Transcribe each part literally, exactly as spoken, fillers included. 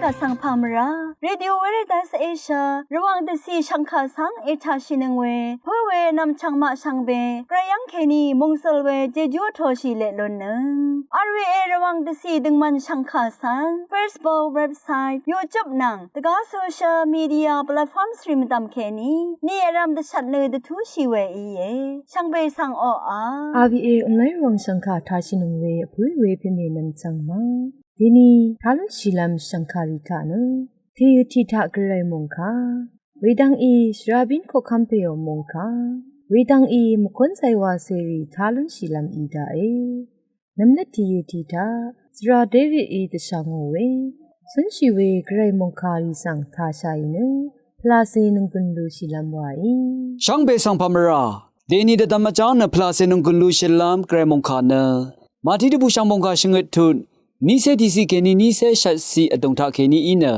Vsvng pà mvrá Radio Veritas Asia Rvwàng dvcì shvngkà svng ètàshìnøng we pǿ we nv̀mchv̀ng maq shvngbe gvray yv́ng kèní mòngsøl we jejú vtoshì leq lunnøng. R V A Rvwàng dvcì døngmvn shvngkà svng Facebook, website, YouTube nvng dvgá social media platforms rì mvdv̀m kèní ni vrv̄m dvshvt nø dvtúshì we íe. Shvngbe svng oqà R V A online Rvwàng shvngkà tashìnøng we vpǿì we pèmè nv̀mchv̀ng ma. Dèni tá lúnshìlv́m shv̀ngkàrì taq nø tèyø tiq taq gvray mòngkà wedvng í shvrabín koqkv́m pèò mòngkà wedvng í mvkúnzay wacèrì tá lúnshìlv́m í daqe. Nv̀mnøt tìyø tiq taq svra Davidí dvshà ngò we cúnshì we gvray mòngkàrì svng tàshàì nø pvlacè nònggùn lushìlv́m waí. Shvngbe svng pà mvrá dèni dvdvm vjáng nø pvlacè nònggùn lushìlv́m gvray mòngkà nø Màtí dvbùshv̀ng mòngkà shvngøt tut nícé tiqciq kèní nícé shvtciq vdùng taq kèní í nø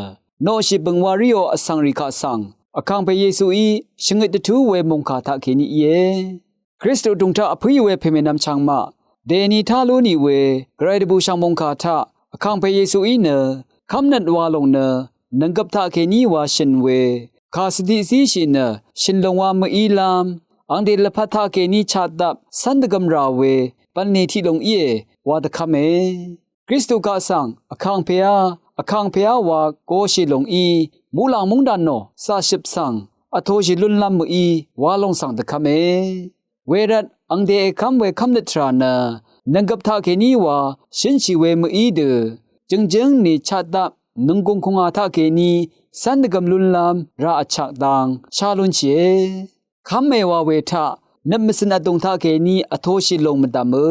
noqshì bø̀ng wa ríò vsvng rì kaq svng vkàngpè Yesuí shvngøt dvtú we mòngkà taq kèní íe. Kristu vdùng taq vpǿì we pèmè nv̀mchv̀ng maq dèni tá lú nì we gvray dvbùshv̀ng mòngkà taq vkàngpè Yesuí nø kv́mnøt wa lòng nø nònggøp taq kèní wa shø̀n we kà svdiq zíshì nø shø̀n lòng wa mø̀ílv́m angdè lvpat taq kèní chatdap cv́n dvgøm rà we bv̀nlì tiq lòng íe wa dvkv́me. Kristu kaq svng vkàngpèá vkàngpèá wa goshì lòngí muqlàng móngdàn nò zaqshøp svng vtoshì lúnlv́m mø̀í wa lòng svng dvkv́me. Wervt angdè èkv́m we kv́mnøt tvrà nø nònggøp taq kèní wa shǿnshì we mø̀í dø jø̀ngjǿng ni chatdap nònggùng kùngà taq kèní cv́n dvgøm lúnlv́m rà vchak dang shá lúnshìe. Kv́me wa we taq nøp mvcø̀n vdùng taq kèní vtoshì lòng mvdv̀mø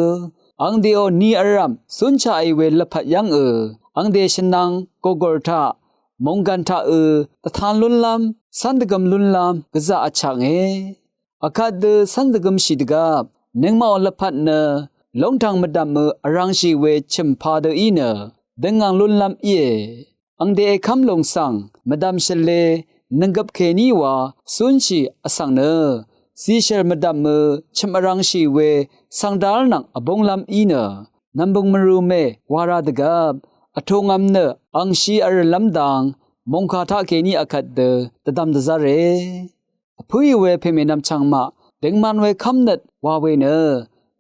angdèò ni vrv̀m cúnshaqì we lvpat yv́ngø angdè shvnvng gògòr taq mònggàn taqø dvtan lúnlv́m cv́n dvgøm lúnlv́m gvzaq vchaknge. Vkvt dø cv́n dvgømshì dvgvp nøngmaqò lvpat nø lóngtv̀ng mvdv̀mø vrv̄ngshì we chø̀m padø í nø døngv̀ng lúnlv́m íe. Angdè èkv́m lòng svng mvdv̀m shvlē nònggøp kèní wa cúnshì vsvng nø zishèr mvdv̀mø chø̀m vrv̄ngshì we svngdál nvng vbúnglv́m í nø nv̀mbø̀ng mvrumè wa ra dvgvp vtungvm nø angshí vrø̀lv́m dang mòngkà taq kèní vkvt dø dvdvm dvzv́re. Vpǿì we pèmè nv̀mchv̀ng maq døngman we kv́mnøt wa we nø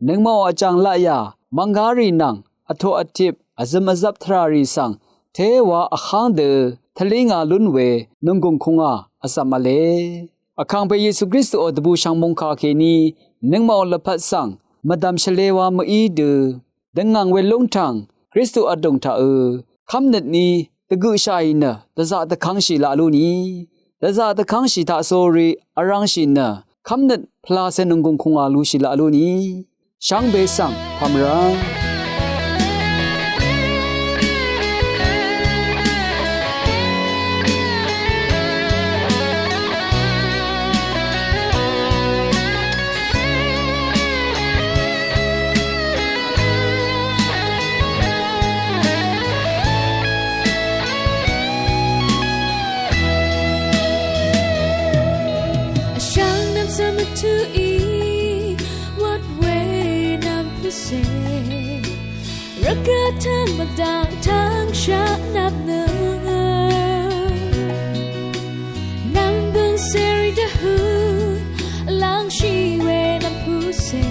nøngmaqò vjàng laqyà mvnggárì nvng vtoq vtip vzøm vzvp tvràrì svng téwa vháng dø tvlí ngà lún we nònggùng kùngà vzv̀m v̄le. Vkàngpè Yesu Kristuò dvbùshv̀ng mòngkà kèní nøngmaqò lvpat svng mvdv̀m shvlē wa mø̀í dø døngv̀ng we lúngtv̀ng Kristu vdùng taqø kv́mnøt ní dvgøqshàì nø dvzaq dvkv́ngshì laq lú ni. Dvzaq dvkv́ngshì taqsórí vrv̄ngshì nø kv́mnøt pvlacè nònggùng kùngà lushì laq lú ni. Shvngbe svng pà mvrá Vshvng nv̀msvng mvtuqí wvt we nv̀mpvse rvgvt tv́ng mvdv̀ng tv́ng shvnvp nø nv̀mbø̀ng cèrì dvhøt lv́ngshì we nv̀mpvse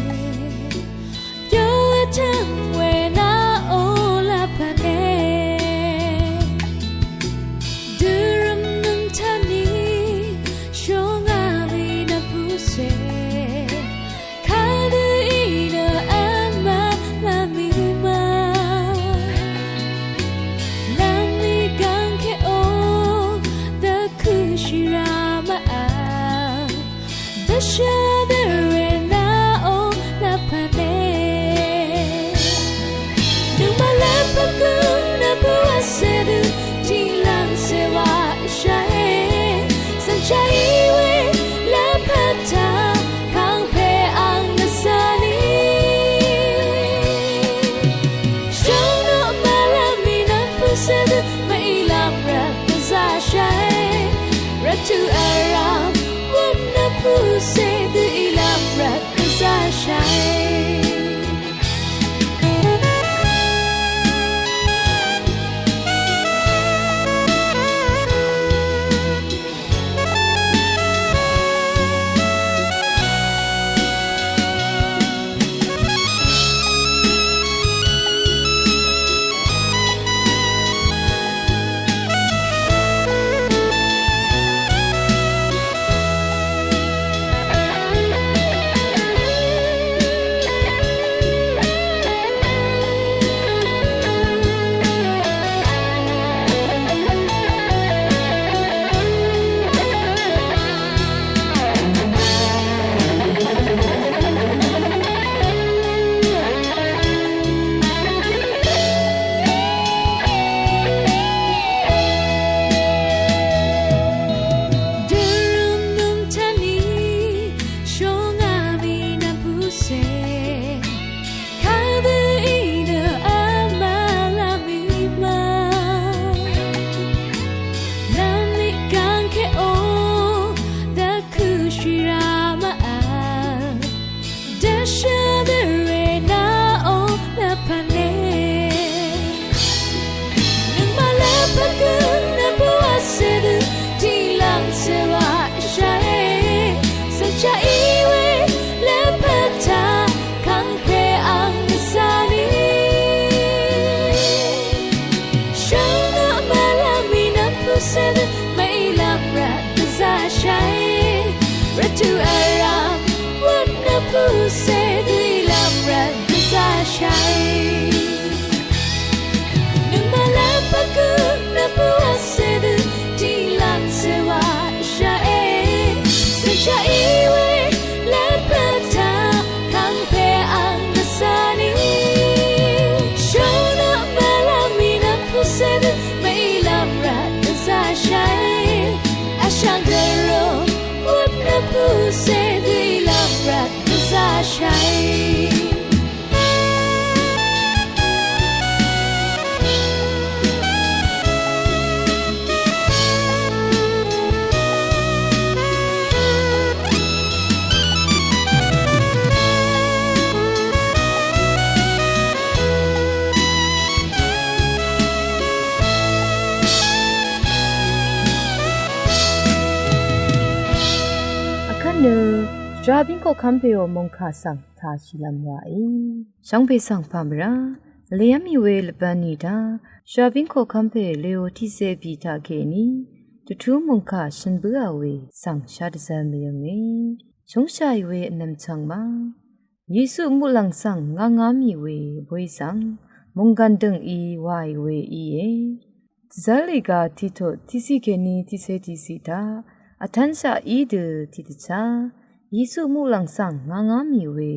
Yø vtv́ng we naqò lvpat e. Dørvm nøng tvni shvngá lì nv̀mpvse. Kadø í nø vmá lv́m í ma. Lv́m í gv̀ng ke o dvkø̄ shì rá ma a. Dvshá dvre naqò lvpat e. Nøngmaq lvpat gø nv̀mpvse dø tiq lv́ngse wa shàe. Svng shàí we lvpat taq kàngpè ang nvsvni. Shvngø mvlv́m í nv̀mpvse dø mvílv́m rvt dvzá shàe. Rvtø̀ vrv̀m wvp nv̀mpvse dø í lv́m rvt dvzá shàe. Vrv̀m wøt nvpùcè dø í lv́m rvt dvzaqshàì. Nøngmaq lv́m pvgø nvpùcè dø tiq lv́m cè wàshàe. Cìnshaq í we lv́m pvtaq kàngpè ang dvzani. Shónaq mvlv́m í nvpùcè dø mèí lv́m rvt dvzaqshàì. Vshv̀ng dvro wøt nvpùcè dø í lv́m rvt dvzaqshàì. Vkvt nø shvrabíng koqkv́m pèò mòngkà svng tashìlv́m wàí. Shvngbe svng pà mvrá vlev́m mì we lvbv̄n nì dá shvrabíng koqkv́m pè lèò tiqcè bì taqkèní dvtú mòngkà shø̀n bǿà we svng shá dvzv̄l mvyø̀nge. Shúngshàì we vnv̀m chv̀ng má Yesu muqlàng svng ngá ngá mì we bóy svng mònggàn dø̀ng í wàì we íe. Dvzv́r lìga tiqtut tiqciq kèní tiqcè tiqciq taq vtv́nshaq í dø tiqdvchá Yesu muqlàng svng ngá ngá mì we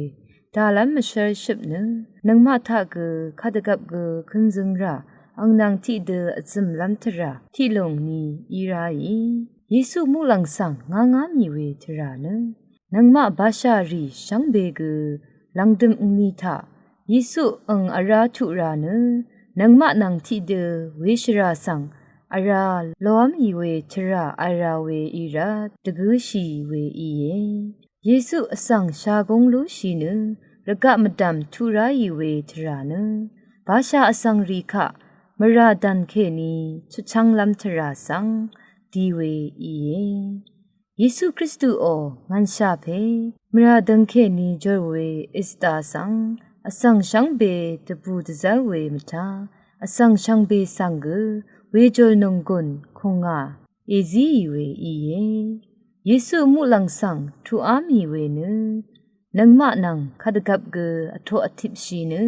dàlv́m mvshv́r shøp nø nøngmaq taq gø kadvgvp gø kønzøng rà ang nvng tiqdø vzø̀mlv́m tvrà tiqlùng ni í ráì. Yesu muqlàng svng ngá ngá mì we tvrà nø nøngmaq bashà rì shvngbe gø lv̀ngdø̀m angni taq Yesu ang vrá tuq rà nø nøngmaq nvng tiqdø weshvrà svng vrá lòv́m ì we tvrà v̄l ra we í rvt dvgǿshì we íe. Yesu vsvng shagúng lúshì nø rvgaq mvdv̀m tuq ráì we tvrà nø bashà vsvng rì kaq mvrà dv̀n kèní chutchv́nglv́m tvrà svng di we íe. Yesu Kristuò ngv̀nshà pè mvrà dø̀ng kèní jor we Ista svng vsvng shvngbe dvbù dvzv́r we mvtá vsvng shvngbe svng gø wejòl nònggùn kùngà èzíì we íe. Yesu muqlàng svng tuqá mì we nø nøngmaq nvng kadvgvp gø vtoq vtipshì nø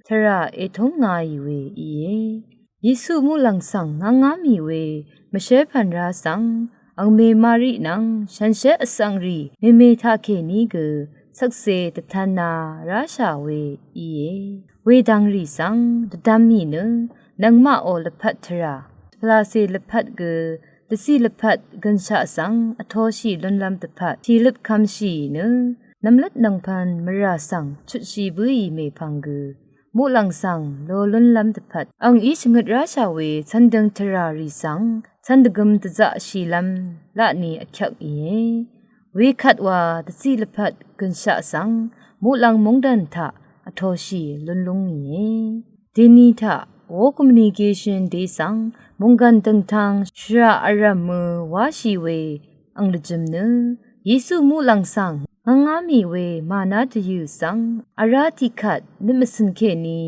tvrà ètúng ngāì we íe. Yesu muqlàng svng ngá ngá mì we mvshv́r pv̀n rá svng angmè Mari nvng shànshér vsvng rì mèmè taqkèní gø shvkse dvtv̄nā ráshà we íe. Wedvng rì svng dvdvm mì nø nøngmaqò lvpat tvrà pvlacè lvpat gø dvciq lvpat gø̀nshaq svng vtoshì lúnlv́m dvpvt tìløp kv̄mshì nø nv̀mlvt nv̀ngpv̄n mvrà svng chutshì bǿì mèpvng gø muqlàng svng lo lúnlv́m dvpvt angí shvngøt ráshà we cv̀ndøng tvrà rì svng cv̀n dvgøm dvzaqshìlv́m laqni vkyvk íe. Wekvt wa dvciq lvpat gø̀nshaq svng muqlàng móngdàn taq vtoshì lún lúngìe. Dèni taq World Communication Day svng mònggàn dø̀ngtvng shvrà vrv̀mø wáshì we ang lvjø̀m nø Yesu muqlàng svng ngvngá mì we màná dvyø̀ svng vrá tiqkvt nøt mvcø̀n kèní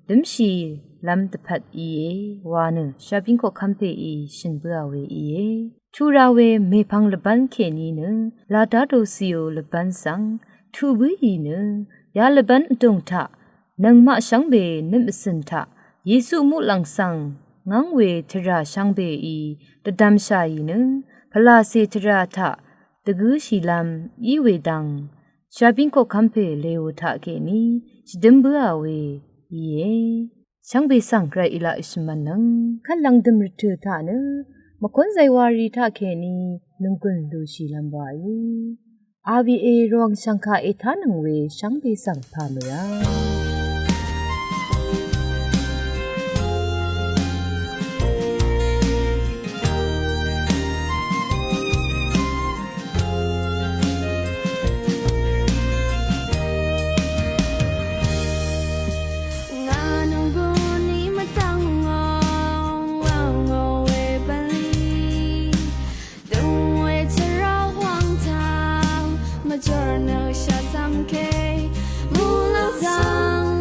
dømshìlv́m dvpvt íe wa nø shvrabíng koqkv́m pèí shø̀n bǿà we íe. Tuq ra we mèpvng lvbv́n kèní nø lada dosiò lvbv́n svng tuq bǿì nø ya lvbv́n vdùng taq nøngmaq shvngbe nøt mvcø̀n taq Yesu muqlàng svng ngv́ng we tvrà shvngbeí dvdvmshàì nø pvlacè tvrà taq dvgǿshìlv́m í we dvng shvrabíng koqkv́m pè lèò taqkèní shvdǿm bǿà we íe. Shvngbe svng gvray ilaq shvmv̄nnøng kvt lv̀ngdø̀m rvtø̀ taq nø mvkún zaywari taqkèní nònggùn lúshìlv́m waí. R V A Rvwàng shv̀ngkà ètánøng we shvngbe svng pà mø̀rá. Ngà nònggùn í mvdv̀ng ngò, ngò we bv̀nlì. Døng we tvrà hwàng taq, mvjor nø shvsvm ke, muqlàng svng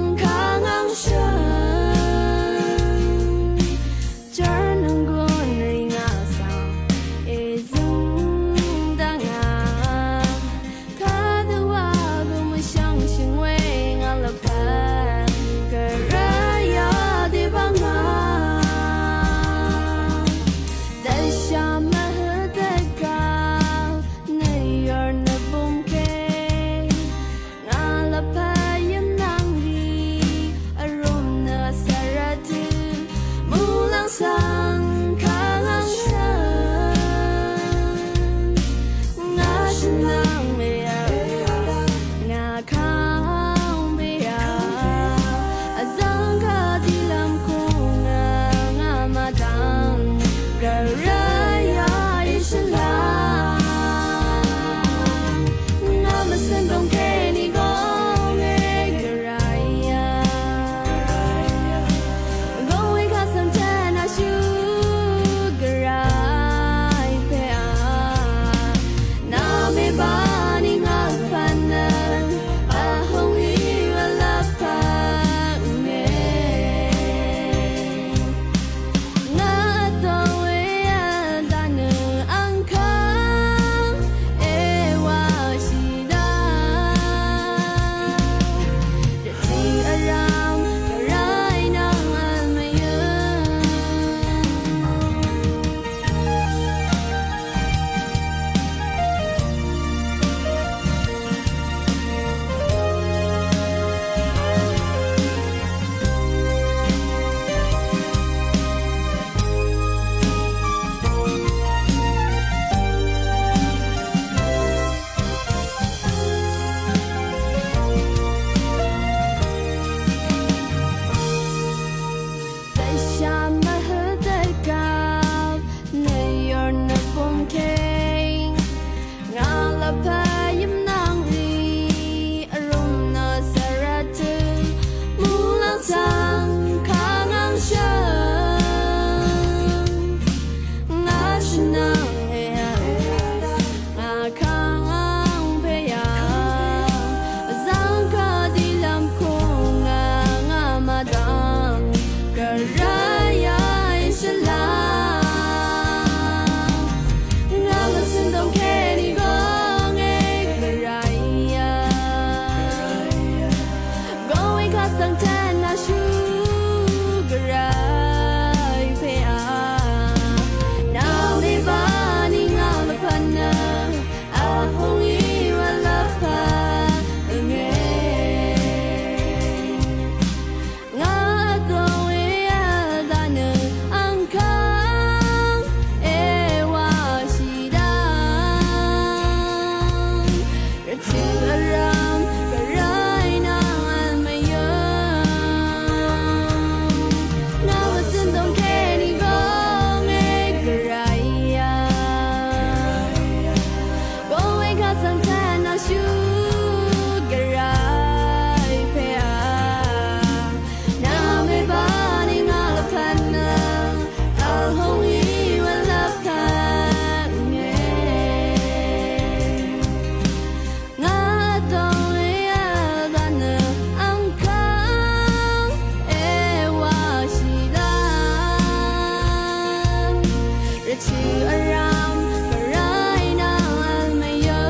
Rvtø̀ vrvm gvray nvng vl mvyø.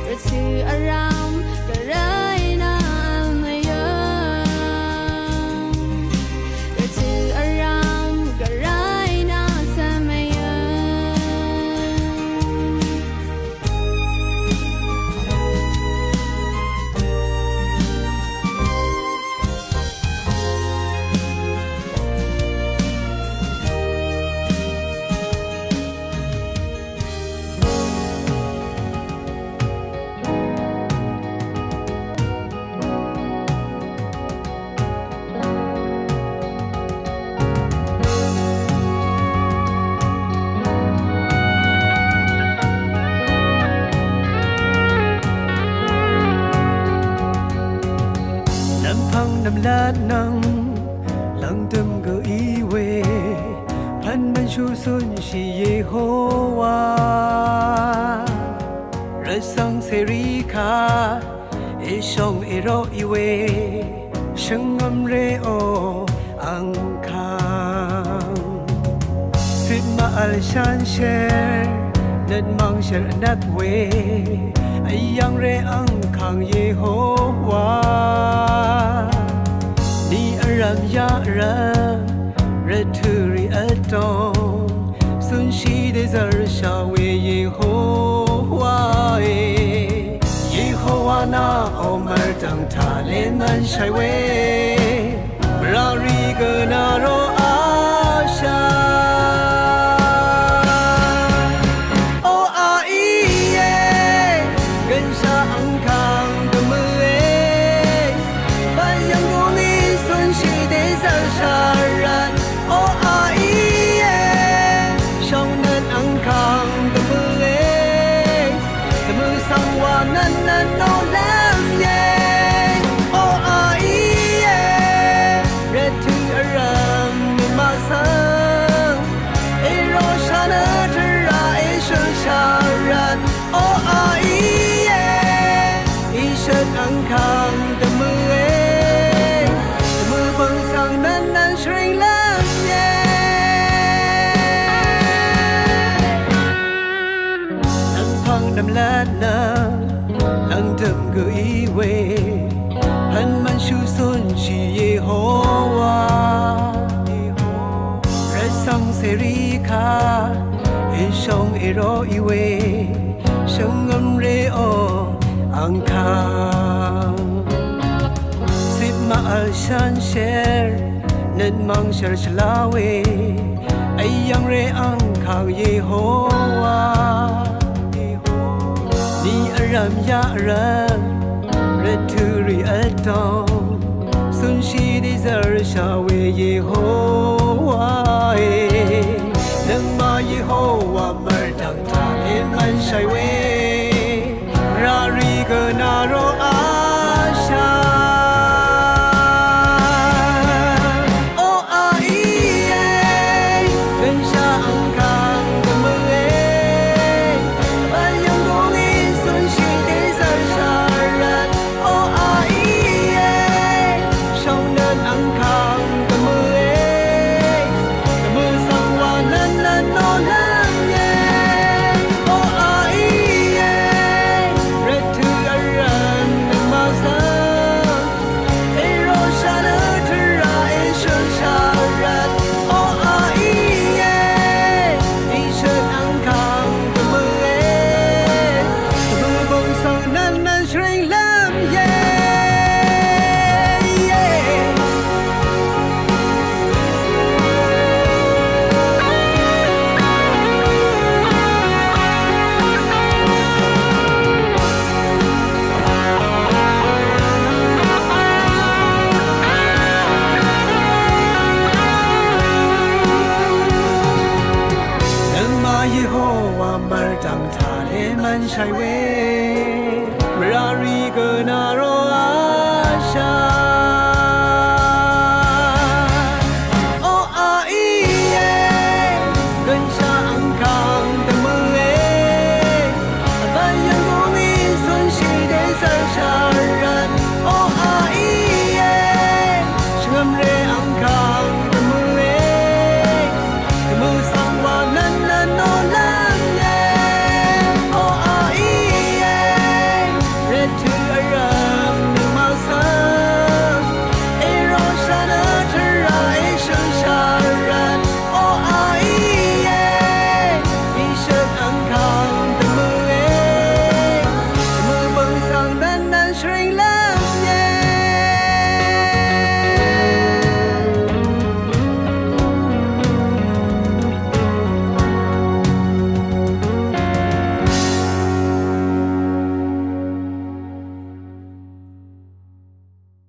Rvtø̀ vrvm gvray nvng vl mvyø. Rvtø̀ vrvm gvray nvng svmvyø. Nvmpvng nvmlat nvng lvngdøm gø í we, pvn mvnshú cúnshì Yehowa. Rvcv̄ng cèrì kà èshòng èró í we, shvngø̀m ré o angkàng. Cit màvl shanshér nøt mv̀ngshèr vnvp we, vyv̀ng ré angkàng Yehowa. Ni vrv̀m yaqrv̀m rvtø̀ rì vtòng, cúnshì dèzv̀rshà we Yehowae. Yehowa nà o mvrdv̀ng taq lè mvnshàì we, mvrà rì gø nà ro ashà. O a íe, gønshaq angkàng dvmø̄e, bv̀n yv̀nggùngí cúnshì dèzv̀rshà rvt. O a íe, shòng nøt angkàng dvmø̄e, dvmø̄ svng wa nøt nøt nò lv́m íe. O a íe, rvtø̀ vrv̀m mvmà svng, èró shà nø tvrà èshø̀l shà rvt. O a íe, ìshøt angkàng dvmø̄e, dvmø̄ bø̀ng svng nvn nvn shvring lv́m íe. Nvmpvng nvmlat nvng lv̀ngdø̀m gø í we, pvn mvnshú cúnshì Yehowa. Rvcv̄ng cèrì kà èshòng èró í we, shvngø̀m ré o angkàng. Cit màvl shanshér nøt mv̀ngshèr shvlá we, vyv̀ng ré angkàng Yehowa. Ni vrv̀m yaqrv̀m rvtø̀ rì vtòng, cúnshì dèzv̀rshà we Yehowae. Nøngmaq Yehowa mvrdv̀ng taq lè mvnshàì we, mvrà rì gø nà ro ashà. O a íe, gønshaq angkàng dvmø̄e, bv̀n yv̀nggùngí cúnshì dèzv̀rshà rvt. O a íe, shòng nøt angkàng dvmø̄e, dvmø̄ svng wa nøt nøt nò lv́m íe. O a íe, rvtø̀ vrv̀m nøngmaq svng, èró shà nø tvrà èshø̀l shà rvt. O a íe, ìshøt angkàng dvmø̄e, dvmø̄ bø̀ng svng nøt nøt shvring lv́m íe. Nøngmaq Yehowa mvrdv̀ng taq lè mvnshàì we,